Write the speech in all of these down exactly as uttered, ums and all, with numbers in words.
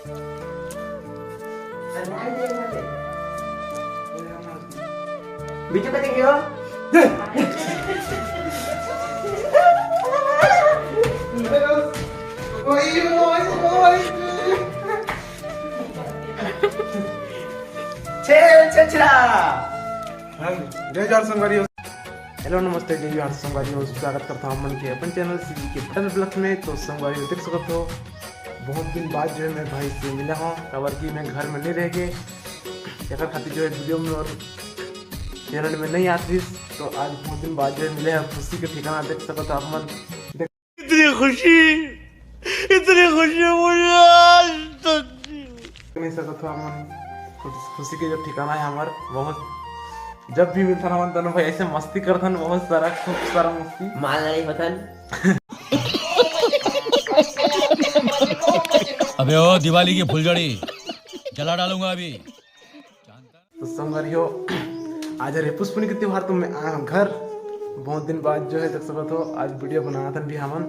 बीजू कते गयो? छे, छे, छा। जय जोहार संगवारी हो। हेलो, नमस्ते, जय जोहार संगवारी हो। स्वागत करता हूँ आप मन के अपन चैनल सीबी के बटन ब्लॉग में। तो संगवारी हो, देख सकत हो, बहुत दिन बाद जो है मैं भाई से मिला हूँ, काबर कि मैं घर में नहीं रह के एकर खातिर जो है वीडियो में और चैनल में नहीं आत रहिस। तो आज बहुत दिन बाद जो है मिले हैं, खुशी के ठिकाना देख सकत हो आप मन। इतनी खुशी, इतनी खुशी मुझे आज तक नहीं सकत हो आप मन। खुश-, खुशी के जो ठिकाना है हमार, बहुत, जब भी मिलथन हमन दोनों भाई ऐसे मस्ती करथन, बहुत सारा, खूब सारा मस्ती। माल लड़ाई होथन। अबे ओ दिवाली की फुलझड़ी जला डालूंगा अभी। तो संगवारी हो, आज हरे पुष्पनी के त्योहार, तो मैं आया हूँ घर। बहुत दिन बाद जो है देख सकत हो, आज वीडियो बनाथन भी हमन।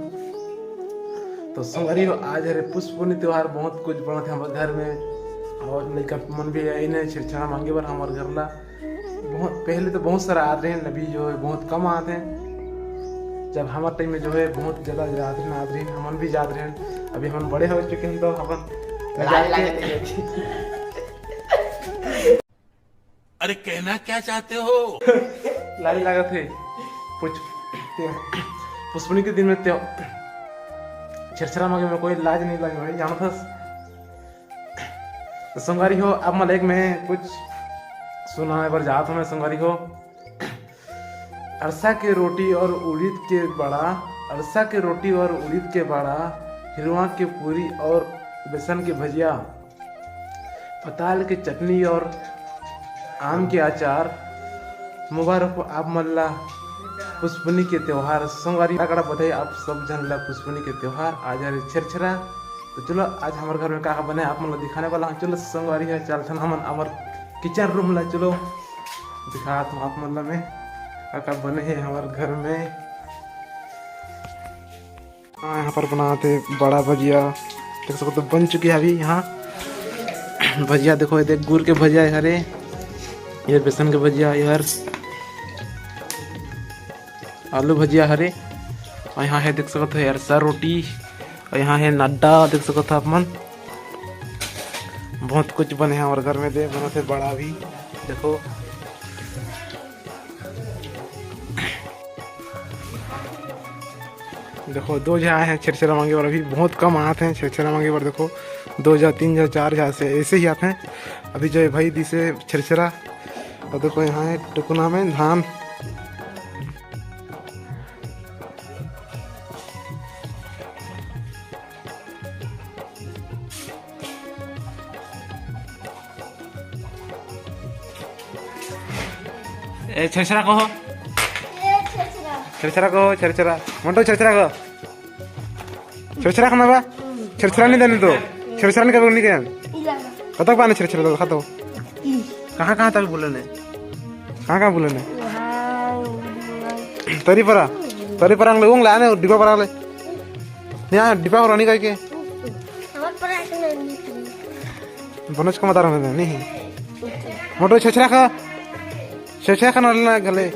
तो संगवारी हो, आज हरे पुष्पनी त्योहार, बहुत कुछ बनत है हमारे घर में और लइका मन भी आइन हे छेरछेरा मांगे बर हमारे घर ला। बहुत पहले तो बहुत सारा आत रहिन, अभी जो है बहुत कम आत हे। जब हमारे टाइम में जो है बहुत ज्यादा जात रहिन, आत रहिन, हमन भी जात रहिन। अभी हमन बड़े हो चुके हैं तो अपन लाज लागत हे। अरे कहना क्या चाहते हो? लाज लागत हे। पुछ-, ते-, पुष्पनी के दिन में ते-, छेरछेरा मांगे में कोई लाज नहीं लगे भाई, जानत हस। तो संगवारी हो, अब मन ला एक मैं कुछ सुनाए बर जात हूँ मैं संगवारी हो। अरसा के रोटी और उड़ीद के बड़ा, अरसा के रोटी और उड़ीद के बड़ा, हिरवा के पूरी और बेसन के भजिया, पताल के चटनी और आम के अचार। मुबारक हो आप मन ला पुष्पनी के त्योहार। संगवारी, कड़ा कड़ा बधाई आप सब झन ला पुष्पनी के त्योहार। आज हरे छेरछेरा, तो चलो आज हमारे घर में का का बने आप मन ला दिखाने वाला हूँ। चलो संगवारी हो, चलथन हमन हमर किचन रूम ला। चलो दिखात हूँ आप मन ला मैं का का बने हे हमारे घर में। हाँ, यहाँ पर बनात हे बड़ा भजिया, देख सकत हो बन चुके हे अभी। यहाँ भजिया देखो, ये देख गुड़ के भजिया हरे, ये बेसन के भजिया, ये हर आलू भजिया हरे, और यहाँ हे देख सकत हो अरसा रोटी, और यहाँ हे नड्डा, देख सकत हो आप मन। बहुत कुछ बने हे हमारे घर में, दे बनत हे बड़ा भी। देखो, देखो, दो झा आए हे छेरछेरा मांगे बर, अभी बहुत कम आत हे छेरछेरा मांगे बर। देखो, दो झा, तीन झा, चार झा से ऐसे ही आत हे। अभी जो हे भाई दिस हे छेरछेरा, और देखो यहाँ हे टुकना में धान। ए, छेरछेरा कहो। छेरछेरा कहो, छेरछेरा। मोटू, छेरछेरा कहो। छेरछेरा खाना बा? छेरछेरा नहीं देने तो। छेरछेरा नहीं करो, नहीं करो। कतक पाने छेरछेरा तो खा तो। कहाँ, कहाँ तक बोले ने? कहाँ, कहाँ बोले ने? तरी परा। तरी परा हम लोग लाने, डिब्बा परा ले। यहाँ डिब्बा हो रानी करके। हमारे परा ऐसे नहीं। बनोज का मदार होने नहीं। मोटो छेरछेरा खा। छेरछेरा खाना लेना गले।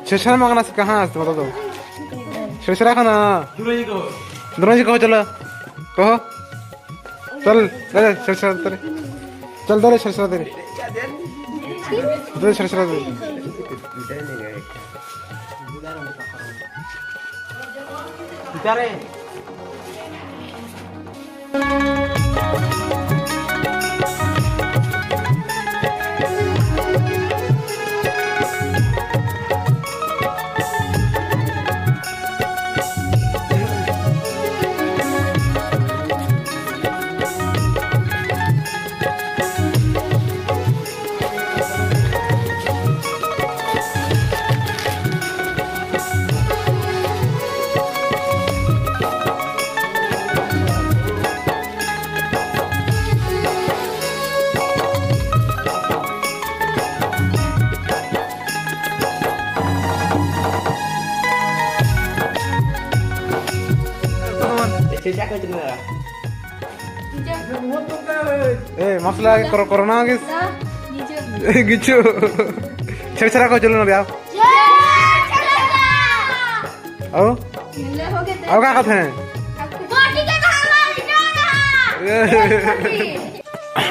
छेरछेरा मांगना से कहाँ आते बता दो। छेरछेरा खाना। दोनों जी कहो, चलो। कहो। चल, चल, छेरछेरा तेरे। चल, दे रे छेरछेरा तेरे। दे छेरछेरा तेरे। ए, मसला है, कोरो-, कोरोना आ गया। गिचू। छेरछेरा कहो, चलो ना भैया। आओ। अब का कहते हैं?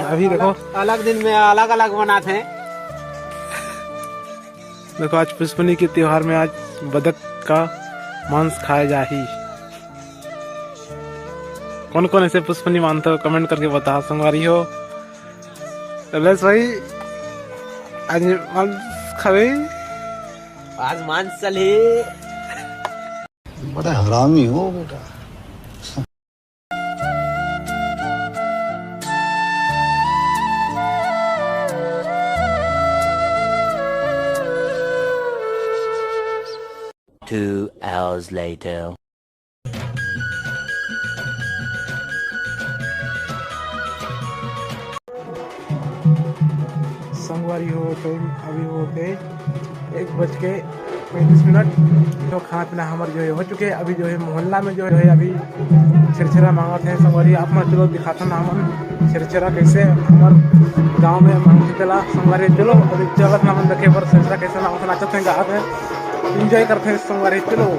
अभी देखो, अलग दिन में अलग-अलग बनाते हैं। देखो, आज पुष्पनी के त्योहार में आज बदक का मांस खाए जाही। कौन कौन ऐसे पुष्पनी मानते हो, कमेंट करके बताओ संगवारी हो। कलेश भाई, आज मांस खावे? आज मांस चली। बड़ा हरामी हो बेटा। Two hours later. संगवारी हो, टाइम अभी हो गए एक बज के पैंतीस मिनट। तो खाना पीना हमार जो है हो चुके। अभी जो है मोहल्ला में जो है अभी छेरछेरा मांगत है संगवारी। आप मन चलो दिखाथन हमन छेरछेरा कैसे हमार गांव में मांगथे तेला संगवारी। चलो अभी चलत हमन देखे बर छेरछेरा कैसे मांगथे, नाचत हैं, गात हैं, एंजॉय करते हैं संगवारी। चलो।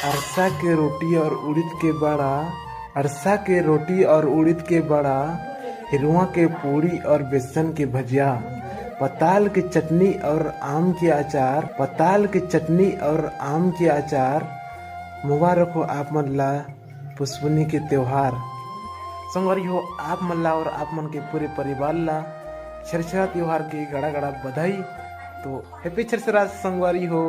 अरसा के रोटी और उड़ीद के बड़ा, अरसा के रोटी और उड़ीद के बड़ा, हिरवा के पूड़ी और बेसन के भजिया, पताल के चटनी और आम के अचार, पताल के चटनी और आम के अचार। मुबारक हो आप मन ला पुष्पनी के त्योहार। संगवारी हो, आप मन ला और आप मन के पूरे परिवार ला छेरछेरा त्योहार के गड़ा गड़ा बधाई। तो हैप्पी छेरछेरा संगवारी हो।